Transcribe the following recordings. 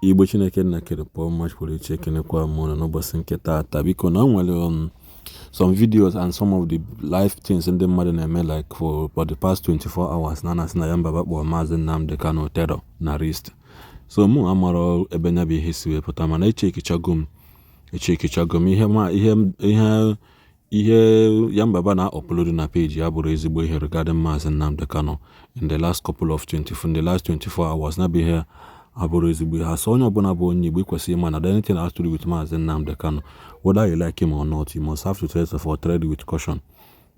Igbo Chineke nna kere pụọ mma pụrụ iche. Ekenekwa m unu n'ụbọchị nke taata. Biko, na o nwere some videos and some of the live things ndị mmadụ na-eme like for the past 24 hours na na-asị na Yanbaba kpọrọ Maazị Nnamdi Kanu terrorist. So mụ amarọ ebe nya bụ ihe si wee pụta, mana echekichago m ihe ma ihe ihe ihe Yanbaba na-upload na page ya bụrụ ezigbo ihe regarding Maazị Nnamdi Kanu in the last 24 hours na bụ ihe abụrụ ezigbo ihe. Asọ onye ọbụla bụ onye Igbo kwesịrị ịma na anything has to do with Maazị Nnamdi Kanu, whether you like him or not, you must have to tread for tread with caution,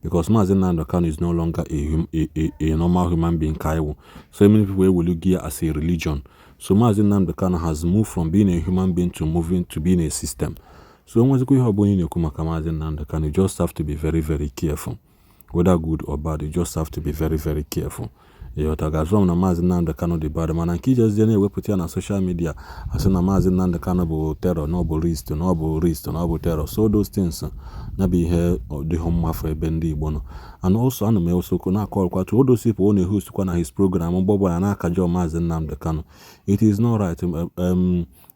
because Maazị Nnamdi Kanu is no longer a normal human being ka iwu. So many people will gear as a religion. So Maazị Nnamdi Kanu has moved from being a human being to moving to being a system. So nwezikwa ihe ọbụla ị na-ekwu maka Maazị Nnamdi Kanu, you just have to be very, very careful. Whether good or bad, you just have to be very, very careful. Ịghọta? Ga-azụ m na Maazị Nnamdi Kanu dị bad, mana nke ijezie na-ewepụta ya na social media, asị na Maazị Nnamdi Kanu bụ terror, na ọ bụ rist, na ọ bụ rist, na ọ bụ terror, so those things ya bụ ihe ọ dịghị mma for ebe ndị Igbo nọ. And also, ana m esokwu na-akọrọkwa to all those people ọ na-ehostkwa na his program mgbe ọbụla na-akajọ Maazị Nnamdi Kanu. It is not right.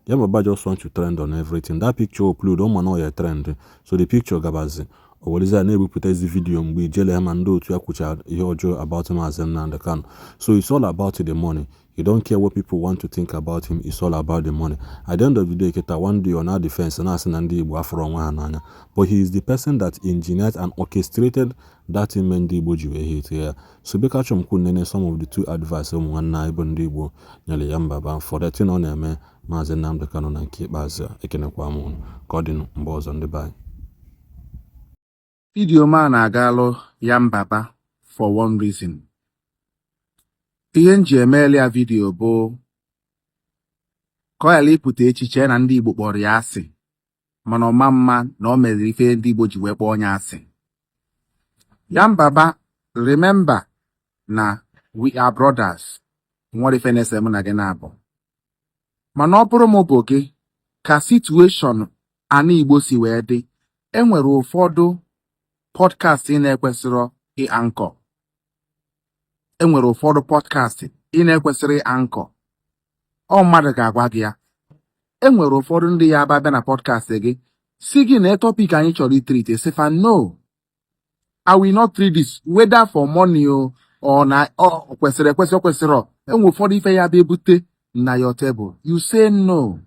Yanbaba just want to trend on everything. That picture upload ọ ma na ọ ya trend, so the picture gabazi, o werezi ya na-ebupụtazi video mgbe ijele ma ndị otu ya kwuchara ihe ọjọọ about Maazị Nnamdi Kanu. So it's all about the money. You don't care what people want to think about him. It's all about the money. At the end of the day, kịta, one day ọ na defense na-asị na ndị Igbo afụrụ onwe ha n'anya, but he is the person that engineered and orchestrated that ime ndị Igbo ji wee hate ya. So biko, achọrọ m kwu nene some of the two advice ụmụ nwanne anyị bụ ndị Igbo nyere Yanbaba for that thing ọ na-eme Maazị Nnamdi Kanu na nke ikpeazụ a. Ekenekwa m unu. Ka ọ dị mgbe ọzọ, ndị be anyị. Video m a na-agalụ Yanbaba for one reason. Ihe m ji emeela ya video bụ ka ọ ghara ịpụta echiche na ndị Igbo kpọrọ ya asị, mana ọma mma na o mere ife ndị Igbo ji wee kpọọ ya asị. Yanbaba, remember na we are brothers. Nwere ife na-ese mụ na gị na-abụ. Mana ọ bụrụ m bụ gị, ka situation ana Igbo si wee dị, enwere ụfọdụ podcast ị na-ekwesịrọ ị-anchor. Enwere ụfọdụ podcast ị na-ekwesịrị ị-anchor. Ọ mmadụ ga-agwa gị ya. Enwere ụfọdụ ndị ya aba bịa na podcast gị si gị na topic anyị chọrọ i-treat, sị fa no, I will not treat this, whether for money o or na ọ kwesịrị ekwesị, ọ kwesịrị. Enwe ụfọdụ ife ya bụ ebute na your table, you say no,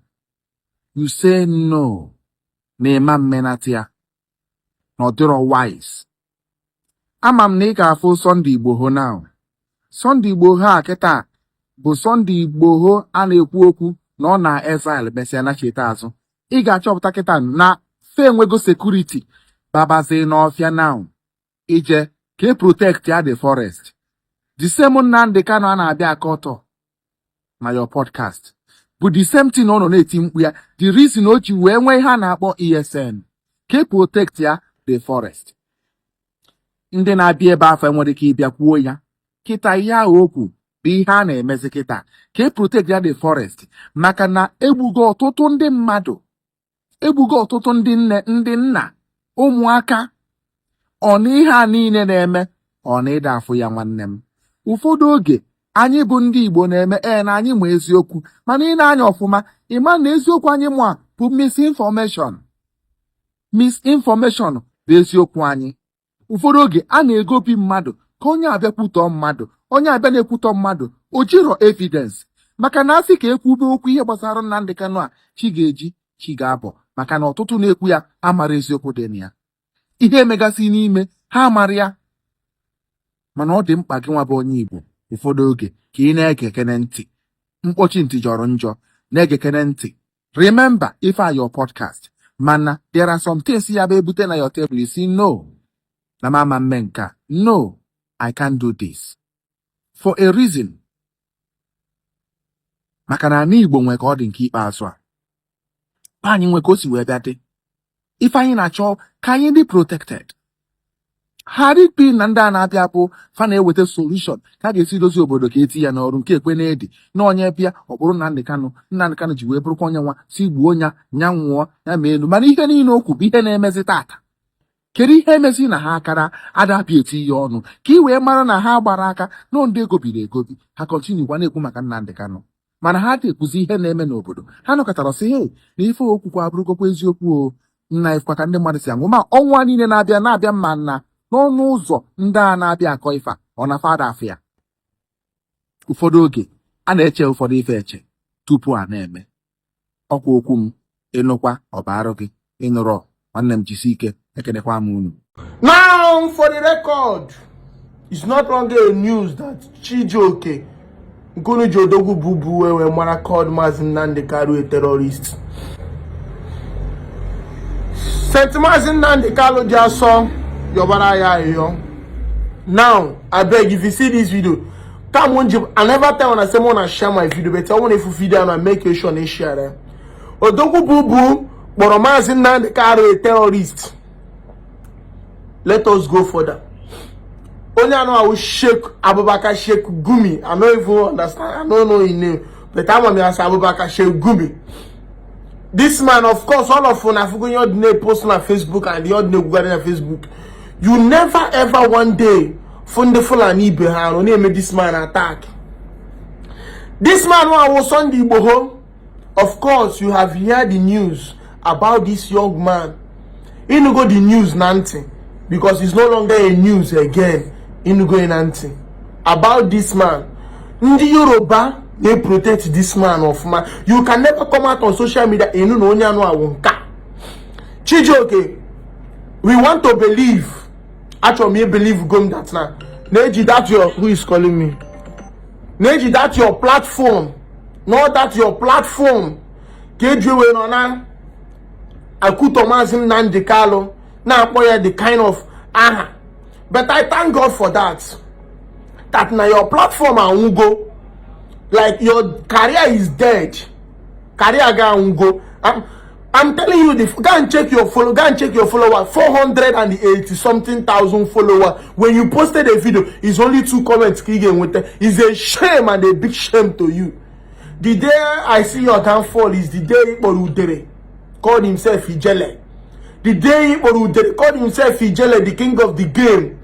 you say no, na ịma mmenata ya na ọ dịrọ wise. Ama m na ị ga-afụ Sunday Igboho now. Sunday Igboho a kịta bụ Sunday Igboho a na-ekwu okwu na ọ na exile mesịa nacheta azụ. Ị ga-achọpụta kịta na fe enwego security babazie n'ọfịa now ije ka e protect ya the forest. The same Nnamdi Kanu a na-abịa akọtọ na your podcast bụ the same thing ọ nọ na-eti mkpu ya. The reason o ji wee nwee ihe a na-akpọ ESN, ka e protect ya the forest. Ndị na-abịa ebe afọ enwere ike ịbịa kwuo ya kịta. Ihe ahụ okwu bụ ihe a na-emezi kịta, ka e protect ya the forest, maka na egbugo ọtụtụ ndị mmadụ, egbugo ọtụtụ ndị nne, ndị nna, ụmụaka. Ọ na ihe a niile na-eme, ọ na ịda afụ ya. Nwanne m, ụfọdụ oge anyị bụ ndị Igbo na-eme ee na anyị ma eziokwu, mana ị na-anya ọfụma, ịma na eziokwu anyị mụ a bụ misinformation. Misinformation bụ eziokwu anyị. Ụfọdụ oge a na-egobi mmadụ ka onye abịa kwutọọ mmadụ, onye abịa na-ekwutọ mmadụ, o jiro evidence, maka na asị ka ekwube okwu ihe gbasara Nnamdi Kanu a, chi ga-eji, chi ga-abọ, maka na ọtụtụ na-ekwu ya amara eziokwu dị na ya. Ihe emegasị n'ime ha amara ya. Mana ọ dị mkpa gị nwa bụ onye Igbo, ụfọdụ oge ka ị na-egekene ntị. Mkpọchi ntị jọrọ njọ. Na-egekene ntị. Remember, ife a your podcast, mana there are some things ya bụ ebute na your table, you say no, na mama mme nke a, no, I can't do this for a reason, maka na ala Igbo nwe ka ọ dị. Nke ikpeazụ a, anyị nwe ka o si wee bịa dị. Ife anyị na-achọ ka anyị dị protected. Had it been na ndị a na-abịa bụ fa na-eweta solution ka a ga-esi dozie obodo, ka eti ya n'ọrụ nke ekwe na-edi na onye bịa ọkpụrụ Nnamdi Kanu, Nnamdi Kanu ji wee bụrụkwa onye nwa si gbuo ya, nya nwụọ ya ma elu. Mana ihe niile okwu bụ ihe na-emezi tata. Kedu ihe emezi na ha akara adabịa eti ya ọnụ ka ị wee mara na ha gbara aka na ndị egobiri egobi? Ha continue kwa na-ekwu maka Nnamdi Kanu. Mana ha dị ekwuzi ihe na-eme n'obodo. Ha nọkọtara sị, "Hey, na ife okwukwa abụrụgokwa eziokwu o." Nna, ifekwa ka ndị mmadụ si anwụ, ma ọnwa niile na-abịa na-abịa, mma na n'ọnụ ụzọ ndị a na-abịa akọ ife a, ọ na fada afụ ya. Ụfọdụ oge a na-eche ụfọdụ ife eche tupu a na-eme. Ọkwa okwu m, ịnụkwa ọbarụ gị, ịnụrọ nwanne m, jisi ike. Ekenekwa m unu. Now, for the record, it's not longer a news that Chijioke Nkunuji Odogwu Bubu Wewe Mara called Mazi Nnamdi Kanu a terrorist. St. Mazi Nnamdi Kanu dị asọ yọbara ya ayọ. Now, I beg, if you see this video, come on, I never tell when I say wanna share my video, but I want if you video and make sure and share it. Odogwu Bubu kpọrọ Mazi Nnamdi Kanu a terrorist. Let us go further. Onye anụ ahụ, Sheikh Abubakar Sheikh Gumi, I no even understand, I no know him name, but ama m ya as Abubakar Sheikh Gumi. This man, of course, all of una fugo ihe ọdị post na Facebook and ihe ọdị na-ekwugharị na Facebook. You never ever one day fụ ndị Fulani ibe ha arụ na-eme this man attack. This man who was Sunday Igboho, of course, you have heard the news about this young man. Ịnụgo the news na ntị, because it's no longer a news again. Ịnụgo na ntị about this man. Ndị Yoruba na-protect this man ọfụma. You can never come out on social media ịnụ na onye anụ awụ nka. Chijioke, we want to believe, achọrọ m believe go that na na-eji that your, who is calling me, na-eji that your platform, not that your platform ka eji wee nọ na akụtọ Maazị Nnamdi Kanu, na-akpọ ya the kind of aha. But I thank God for that, that na your platform anwụgo, like your career is dead. Career ga anwụgo. I'm telling you, the go and check your follow, go and check your follower, 480 something thousand follower. When you posted a video, it's only two comments ka ị ga-enweta. It's a shame and a big shame to you. The day I see your downfall is the day Ikporu Udere called himself Ijele. The day Ikporu Udere called himself Ijele, the king of the game,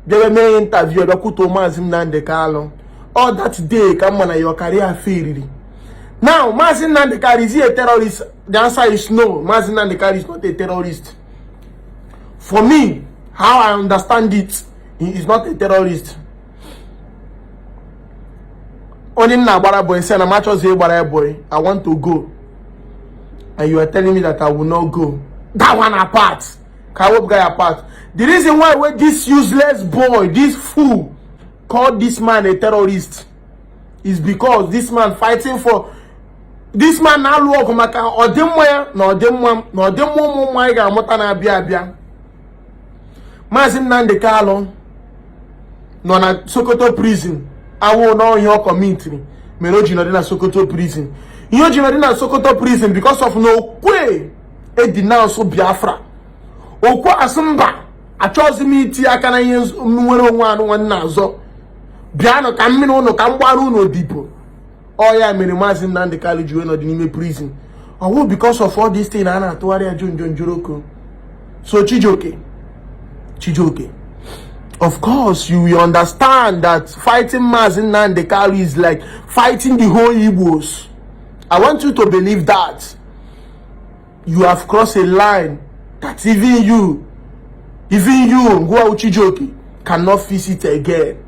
bịara mee interview, bịakwuto Maazị Nnamdi Kanu. All that day ka mma na your career failed. Now, Maazị Nnamdi Kanu, is he a terrorist? The answer is no. Maazị Nnamdi Kanu is not a terrorist. For me, how I understand it, he is not a terrorist. Onye nna agbara boy sị na m achọzi ịgbara ya boy, I want to go, and you are telling me that I will not go. That one apart, ka wepụga ya apart. The reason why wey this useless boy, this fool, call this man a terrorist is because this man fighting for this man, na-alụ ọgụ maka ọdịmma ya na ọdịmma m na ọdịmma ụmụ ụmụ anyị ga-amụta na-abịa abịa. Maazị Nnamdi Kanu nọ na Sokoto prison. Awụ n'ọhịa ọ commitiri mere o ji nọdị na Sokoto prison. Ihe o ji nọdị na Sokoto prison, because of na okwe edinansụ Biafra, okwe asị mba, achọghịzi m itinye aka na ihe nwere onwe anụ nwanne azọ. Bịanụ ka mmiri ụnụ ka m gbara ụnụ odibo. Ọ ya mere Maazị Nnamdi Kanu ji wee nọdị n'ime prison. Ọwụ because of all this thing a na-atụgharị ya jonjo njoroko. So Chijioke, Chijioke, of course you will understand that fighting Maazị Nnamdi Kanu is like fighting the whole Igbos. I want you to believe that you have crossed a line that even you, Ngwa Chijioke, cannot fix it again.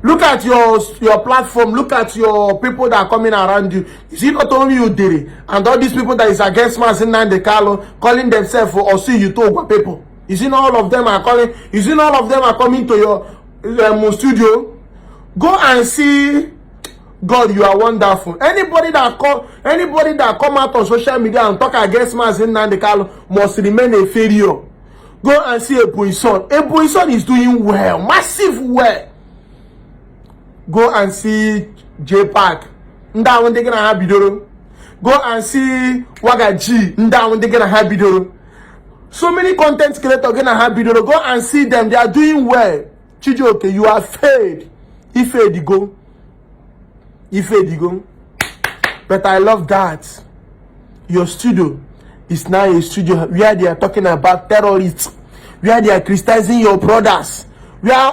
Look at your platform. Look at your people that are coming around you. You see, not only you did and all these people that is against Mazi Nnamdi Kanu, calling themselves Osi Yutogwa people. You see, all of them are calling. You see, all of them are coming to your studio. Go and see. God, you are wonderful. Anybody that come out on social media and talk against Mazi Nnamdi Kanu must remain a failure. Go and see Ebuison. Ebuison is doing well, massive well. Go and see J Park. Ndị ahụ ndị gị na ha bidoro. Go and see Wagaji. Ndị ahụ ndị gị na ha bidoro. So many content creators gị na ha bidoro. Go and see them. They are doing well. Chijioke, you are failed. Ife go. Ife go. But I love that your studio is now a studio where they are talking about terrorists, where they are criticizing your brothers, where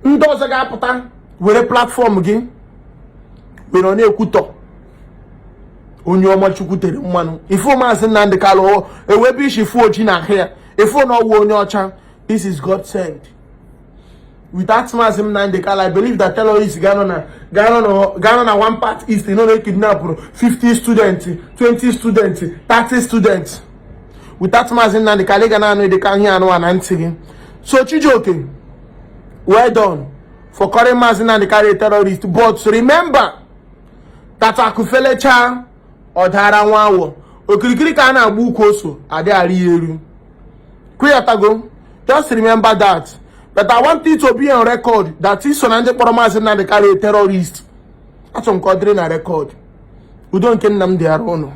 ndị ọzọ ga-apụta were platform gị. Were ọ na-ekwutọ onye ọma Chukwu tere mmanụ. Ifu Maazị Nnamdi Kanu, ewebe isi fu oji na ahụ ya, ifu na ọwụ onye ọcha. This is God sent. Without Maazị Nnamdi Kanu, I believe that terrorists ga-anọ na one part east nọ na-ekidnapụrụ 50 students, 20 students, 30 students. Without Maazị Nnamdi Kanu, ị ga na-anụ dịka ihe anụ na ntị gị. So Chijioke, well done for calling Maazị Nnamdi Kanu a terrorist, but remember that akụfelecha ọ dara nwa awọ, okirikiri ka a na-agba ukwu ose adịghara ya eru. Kwuyatago? Just remember that. But I want it to be on record that iso na ndị kpọrọ Maazị Nnamdi Kanu a terrorist. Achọrọ m ka ọ dịrị na record. Udo nke nna m dị ara ụnụ.